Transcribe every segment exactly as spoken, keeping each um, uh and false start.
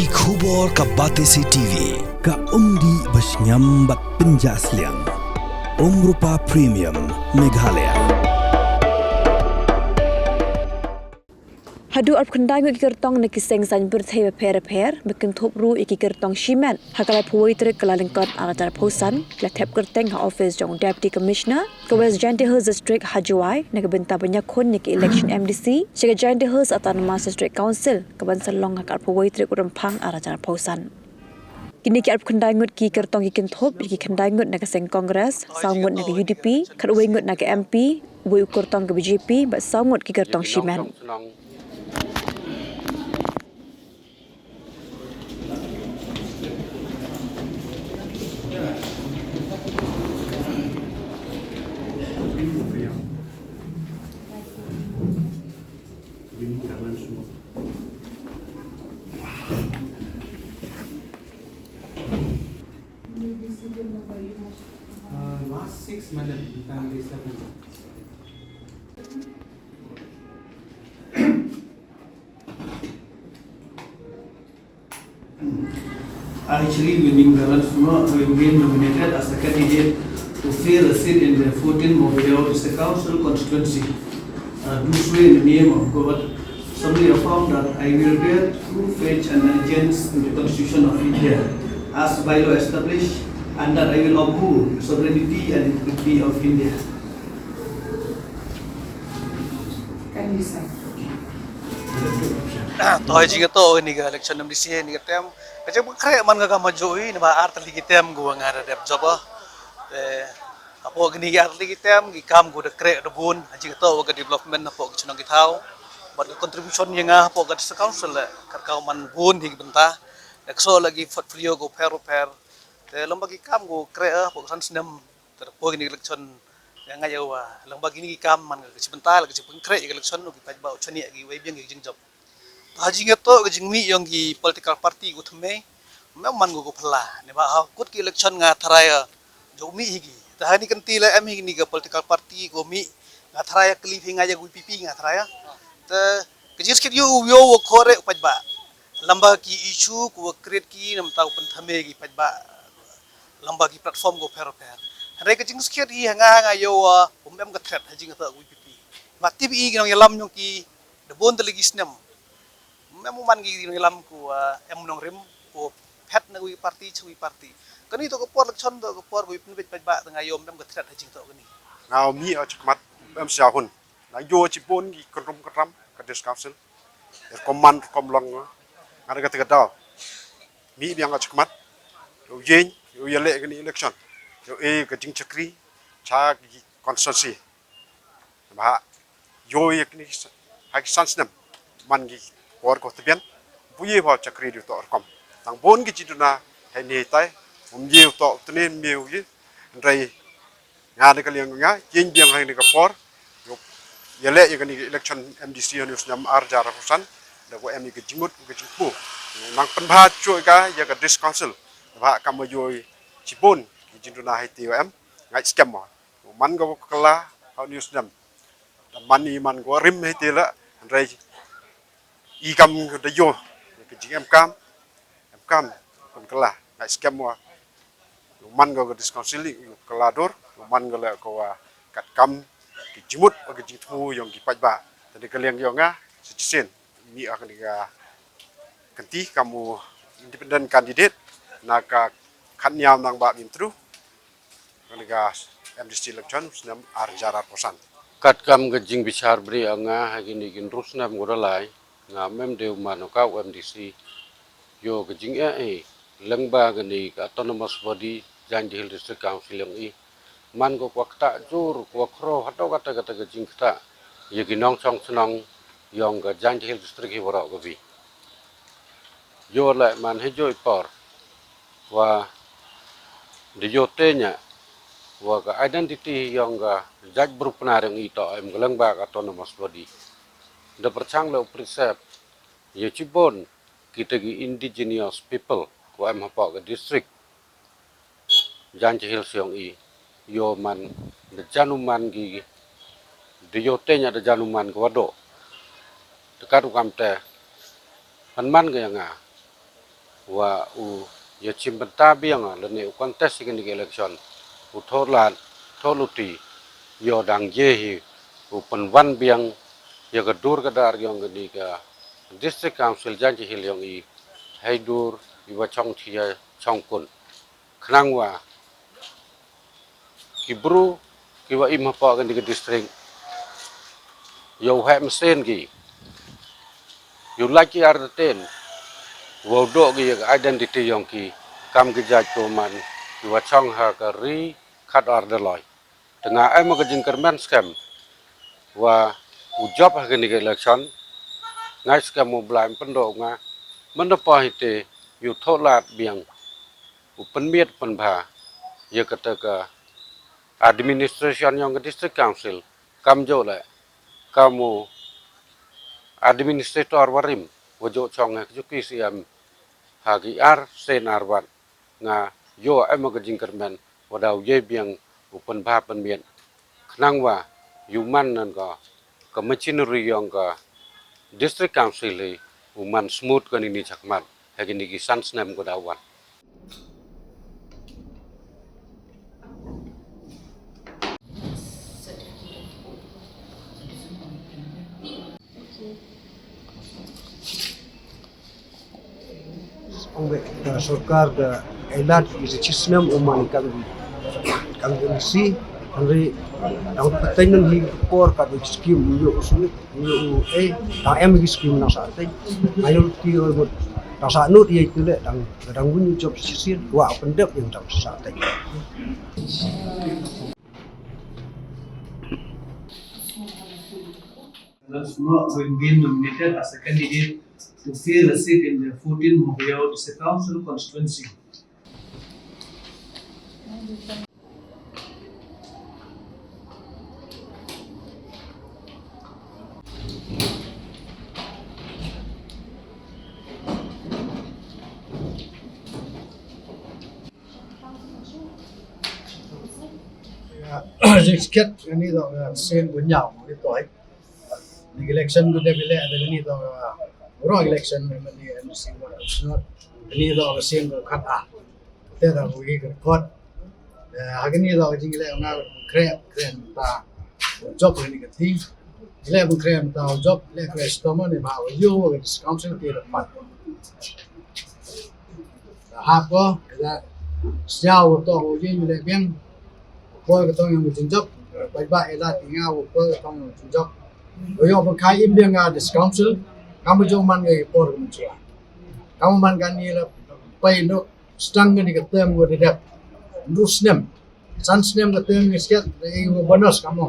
Ki khubor ka Batesi T V, ka umdih ba shngiam bad pynjah sliang. Umrupa Premium, Meghalaya. Haduh arphew khyndai ngut ki kyrtong na ki seng saiñ pyrthei bapher bapher, ba kynthup ruh ïa ki kyrtong shimet, ha ka laiphew wei tarik Kyllalyngkot arhajar arphew san, ki la thep kyrteng ha office jong Deputy Commissioner ka West Jaintia Hills District ha Jowai, na ka bynta ban ïakhun ïa ka election M D C sha ka Jaintia Hills Autonomous District Council, kaban sa long ha ka arphew wei tarik u Rymphang arhajar arphew san. Kine ki arphew khyndai ngut ki kyrtong ki kynthup ïa ki khyndai ngut na ka seng Congress, saw ngut na ka U D P, khatwei ngut na ka M P, wei u kyrtong ka B J P, bad saw ngut ki kyrtong shimet. Uh, last six, madam, bukan di seven. I, Shri Winnie Garan Sungok, having been nominated as a candidate to fill a seat in the fourteen Mawphandaw District Council constituency, uh, do swear in the name of God, solemnly affirm that I will bear true faith and allegiance to the Constitution of India as by law established, and that I will uphold the sovereignty and integrity of India. Kan bisa. To ha jingïatoh kane ka election M D C ha kane ka term, ka jingpynkhreh man ka kam ha juh hi, namar ar tylli ki term ko nga da dep jop. Te hapoh kine ki ar tylli ki term, ki kam ko da khreh da bun, ha jingïatoh ka development hapoh ki chnong ki thaw, bad ka contribution ïa nga hapoh ka District Council, eh, ka dei ka man bun hi ki bynta. Da ka shu la ki portfolio ko pher pher. Te lem bad ki kam ko khreh, eh, hapoh ka san snem. Te hapoh kine ki election, ïa nga ïa wa, lem bad kine ki kam man ka jingpynta, la ka jingpynkhreh ïa ka election, u ki paidbah u shaniah ki wei biang ki jingjop. Ha jingïatoh ka jingmih jong ki political party ko thymmai, mem man ko ko phylla. Namar ha kut ki election nga tharai, eh, jong mih hi ki. Te ha kane ka kynti la em hi kine ka political party ko mih, nga tharai kylli phi nga ïa ko VPP nga tharai. Te ka jingskit ïa u ïa u khore u paidbah. Lem bad ki issue ko create ki namar ta u pynthymmai ki paidbah. Lem bad ki platform ko pher pher. Hynrei ka jingskit hi ha nga ha nga ïa wa, um em ka threat ha jingïatoh ko VPP. Ba tip i ki nongïalam jong ki da bun tylli ki snem. Mem u man ki nongïalam ko, ah, em nongrim, ko phet na ko party, cha ko party. Kane to ka por election, to ka por ko pynbeit paidbah, te nga ïoh mem ka threat ha jingïatoh kane. Nga mih ha chakhmat, mem sha hun. Nga ïoh shibun ki kynrum kynram ka District Council. Rukom man, rukom long, nga da kata ka daw. Mih biang ha chakhmat. Ïoh ïeng, ïoh ïaleh kane election. Ïoh ai ka jingshakri cha ki constituency. Ba ïoh ïa kine ki sa-, ha ki san snem man ki por ko tbian. Bun ïa ba shakri dei u toh rukom. Tang bun ki jingduna ha ine i tai. Um ïa u toh u tne um ïa u ïa. Hynrei nga na ka liang nga ïeng biang ha kane ka por. Ïoh ïaleh ïa kane ka election MDC ha une u snem arhajar arphew san. Da ko em ïa ka jingmut ka jingthmu. Nang pynbha shuh ïa ka, ïa ka District Council. Ba kam ïoh shibun ki jingduna ha ite em. Nga ngeit skhem mo. Man ko kylla ha une u snem. Da man i man ko rim hi te la, hynrei i kam da ïoh ka jingem kam, em kam, pynkylla, nga ngeit skhem mo. Man ko ka District Council i kylla dur, man ko la ko wa katkam ki jingmut, ki jingthmu jong ki paidbah. Te na ka liang jong nga, sa shisien mih ha kane ka kynti kum u independent candidate na ka khatñiaw nang ba mynta ruh. Kane ka MDC election snem arhajar arphew san. Katkam ka jingbishar bri ïa nga ha kine ki hynriew snem ko da lai, nga mem dei u man u ka u MDC. Ïoh ka jingeh i lyngba kane ka autonomous body Jaintia Hills District Council ïong i. Man ko kwah ktah jur, kwah khraw haduh katta katta ka jingktah ïa ki nongshong shnong ïong ka Jaintia Hills District hi baroh ka bi. Ïoh leh man hi joi por wa da ïoh te nya wa ka identity ïong ka jait bru Pnar ïong i toh em ka lyngba ka autonomous body. Da pyrshang leh u preserve ïa shibun kita ki indigenous people ko em hapoh ka district Jaintia Hills ïong i. Ïoh man da jan u man ki, da ïoh te nya da jan u man ki wadoh. Te katto kam te, pynman ka ïa nga, wa u ïa chim bynta biang lane u contest ïa kane ka election, u thoh lad thoh luti, ïoh dang ïa hi u pynwan biang ïa ka dur ka dar ïong kane ka District Council Jaintia Hills ïong i, hei dur i wa chong thia chong kun. Khnang wa ki bru ki wa im hapoh kane ka district, ïoh heh mesen ki, ïoh lait ki ar ten, wa u doh ki ïa ka identity ïong ki, kam ki jait ko man ki wa chong ha ka ri khat ar da loi. Te nga ai ma ka jingkyrmen skhem wa u jop ha kane ka election, ngai skhem u Blai pyndoh nga, mynda pa hi te ïoh thoh lad biang u pynmiat pynbha ïa kata ka administration ïong ka District Council, kam joh le kam u administrator wa rim wa joh chong ha ka juki siam ha ki ar sen ar wat. Nga ïoh ai ma ka jingkyrmen wa da u ïai biang u pynbha pynmiat, khnang wa ïoh man nan ka ka machinery ïong ka District Council hi u man smooth kane ni chakhmat ha kine ki san snem ko da wan. Ong bad ka sorkar da ai lad ki sa chisnem u man kam kam ka si, hynrei dang pateng nan hi por ka da skim ïoh u sulit ïoh u ai, dang em ki skim nang sa teng. Ayo ki ol bud dang sa nut ïa tu le dang dang win job sisien wa pyndep ïa dang sa teng. Those not who have been nominated as a candidate to fill a seat in the fourteen Mawkyrwat District Council constituency. Jingskhet kani to, eh, sien bunyau ni to, eh. Ni election ko dep ile ada kani to, eh, ro election ni mani M C one. Kani to sien ko khat a. Te da ko ki record. Eh, ha kani to jing ile nga kre kre ta. Job ni ka ti. Ile bu kre ta job ile kre stoma ni ba yo ko discount ti da pat. Hap ko, ila sñiaw u tong u jing le biang. Poi ka tong yang jing jok. Bai ba ila tinga u poi ka tong yang jing jok. Yo ba kai im biang nga dis council. Kamu jong man ngai por kum chua. Kamu man kan ni la pai no stang ni ka tem u de dep. Ndu snem. San snem ka tem ngi siat, i u bonus kamu.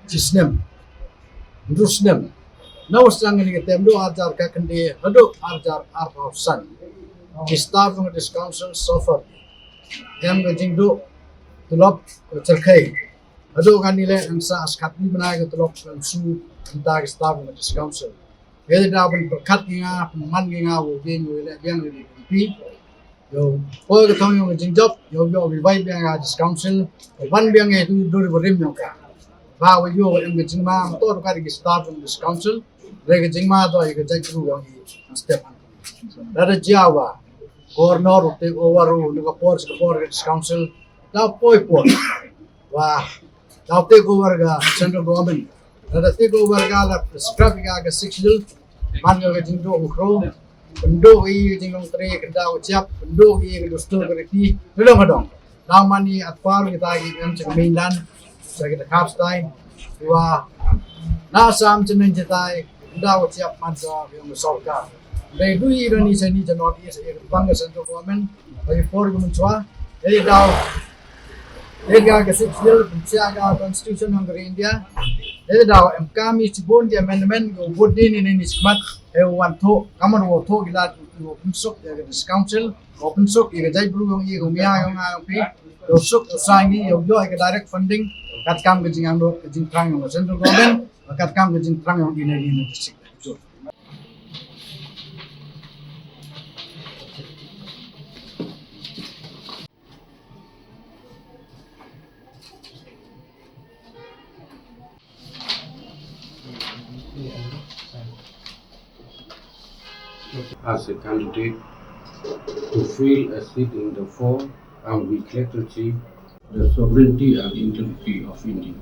Chi snem. Ndu snem. Na u snem ngi ka tem du arjar ka kendi, hadu arjar arpau san. Ki staff ng dis council suffer. Em ka jingdu, tulop, ka cherkai. Hadu kan ile em sa askat ni benai ka tulop, em su, em ta ki staff ng dis council. Ede da pynpyrkhat ki nga, pynman ki nga, u jing, u ile, biang, u ile, pi. Yo, poi ka thong yong ka jingjop, yo, yo, wi bai biang ka dis council, wan biang ka tu dur barim yong ka. Ba wa yo em ka jingma, to ka di staff yong dis council, re ka jingma to ka jai kru yong i step. Da da jia wa, governor te over u, ni ka por, ka por ka dis council, da poi poi. Wa, da take over ka central government. Da da take over ka la scrap ka ka six bill. Man ka jingdo u kro. Pynduh i jinglong tre ka da u chiap. Pynduh i ka dustur ka riti. Dong dong. Dang man i at par kita ki em chak mainland. Sa kita kap stai. Wa na sam chenen jitai. Da u chiap man sa yang sorkar. Dai du i rani sani janot i sa i pang ka central government. Bagi por ka menchua. Jadi da Ega ka six bill, pynshai ka constitution ng India. Ega daw em kami chibun ki amendment ko bud din ini ni smat e wan tho, kaman wo tho gila ko pynsuk ya ka dis council, ko pynsuk ya ka jai bru yong i ko mia yong a yong pi, ko suk ko sangi yo yo ka direct funding, kat kam ka jingangdot ka jingtrang yong central government, kat kam ka jingtrang yong ini ni district. As a candidate to fill a seat in the four-armed V K L A T T, the sovereignty and integrity of India.